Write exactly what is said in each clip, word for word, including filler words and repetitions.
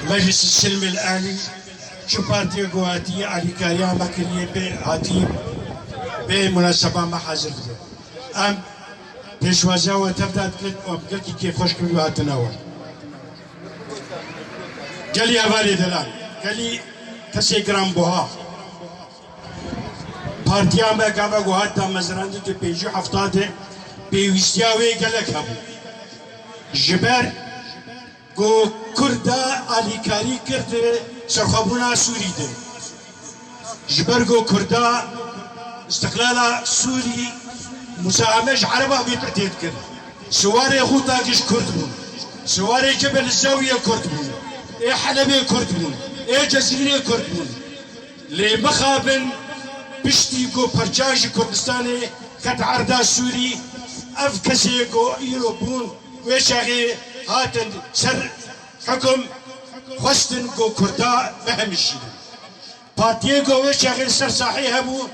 Meclis Silmil Alî, çi partiyê ku hatî alîkariya me kiriye bê hatî bê munaseba me hazir dibe. Em pêşwaziya we tev de dikin û em gelkî kêfxweş bin bi hatina we. Gelî hevalê delal, gelî kesê giranbuha. Partiya me gava ku hat damezrandin di pêncî û hefta de pêwîstiya wê gelek hebû. Ji ber ku Kurda alîkarî kir di serxwebûna Sûrî de. Ji ber ku Kurda îstiqlala Sûrî muzaheme ji Ereba bê tê dikir. Siwarê Xûta giş Kurd bûn. Siwarê Cebel Zewiyê Kurd bûn. Ê Helebê Kurd bûn. Ê Cezîrê Kurd bûn. Lê mixabin piştî ku parça ji Kurdistanê ket erda Sûrî, ev kesê ku îro bûn, wê çaxê hatin ser hukum, xwestin ku Kurda bihemîşînin. Partiyê ku wê çaxê li ser sahê hebû,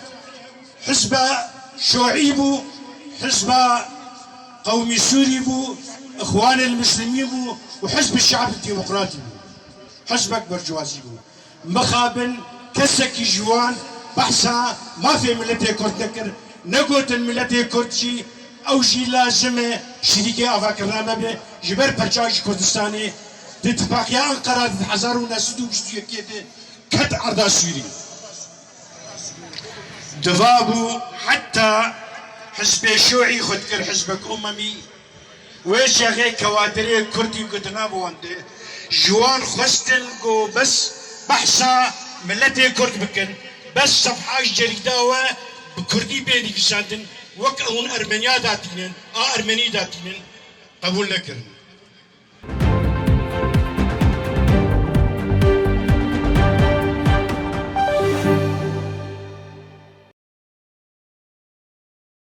Hizba Şuî bû, Hizba Qewmî Sûrî bû, Îxwanil Muslimîn bû û Hizb Şe'b Demokratî bû. Hizbek bercwazî bû. Mixabin kesekî ji wan behsa mafê miletê Kurd nekir, negotin miletê Kurd jî ew jî lazim e şirîkê avakirina me be, ji ber perça ji Kurdistanê di tifaqiya Enqera di hezar û neh sed û bîst û yekê de ket erda Sûrî. Diva bû heta Hizbê Şuî xwe dikir Hizbek Umemî. Wê çaxê kewadirê Kurdî ku di nav wan de ji wan xwestin ku bes behsa miletê Kurd bikin, bes sefha ji cerîda we bi Kurdî bê nivîsandin, wek hûn Ermeniya datînin, a Ermenî datînin, qebûl nekirin.